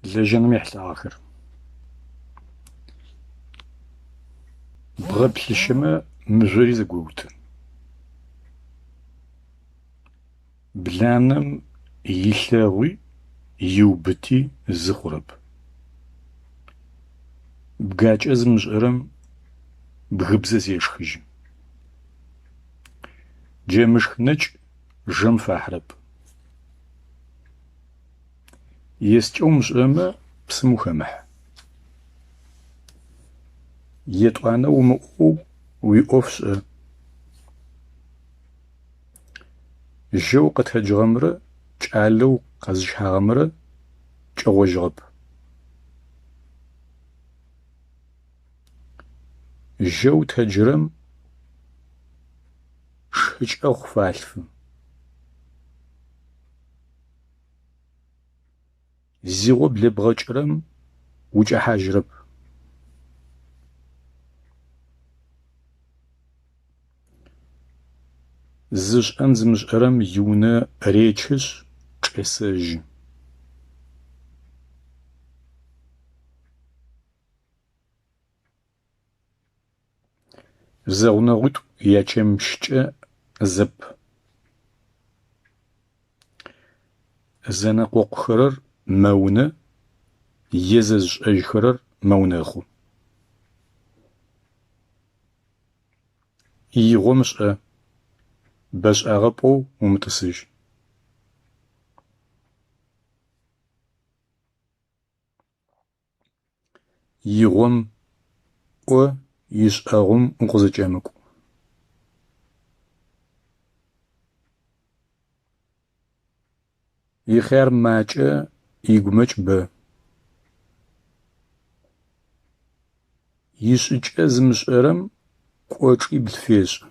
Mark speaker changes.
Speaker 1: Лэжьэным ехьылӏагъэхэр. Бгъэ плъыщэмэ мыжъори зэгоуты. Бланэм илъэгъуи иубыти зы хъурэп. Бгакӏэ зымышӏэрэм бгыбзэ зешхыжьы. Джэмышх нэкӏ жэм фахьырэп. Есыкӏэ умышӏэрэмэ псым ухэмыхь. Етӏуанэ умыӏоу уиӏоф шӏэ. Жьэу къэтэджыгъэмрэ кӏалэу къэзыщагъэмрэ кӏэгъожьыгъэп. Жьэу тэджырэм шыкӏэхъу фалъфы. Зигъо блэбгъэкӏырэм укӏэхьажьырэп. Зышӏэн зымышӏэрэм иунэ речышъ чӏесэжьы. Зэгъунэгъуитӏу ячэмыщкӏэ зэп. Зэнэкъокъухэрэр мэунэ е зэзышӏэжьхэрэр мэунэхъу. Игъом шӏэ, бэшӏагъэ пӏоу умытӏысыжь. Игъом ӏо, ишӏэгъум укъызэкӏэмыкӏу. Ихъяр макӏэ, игумэкӏ бэ. Ишӏыкӏэ зымышӏэрэм кӏочӏибл фешӏы.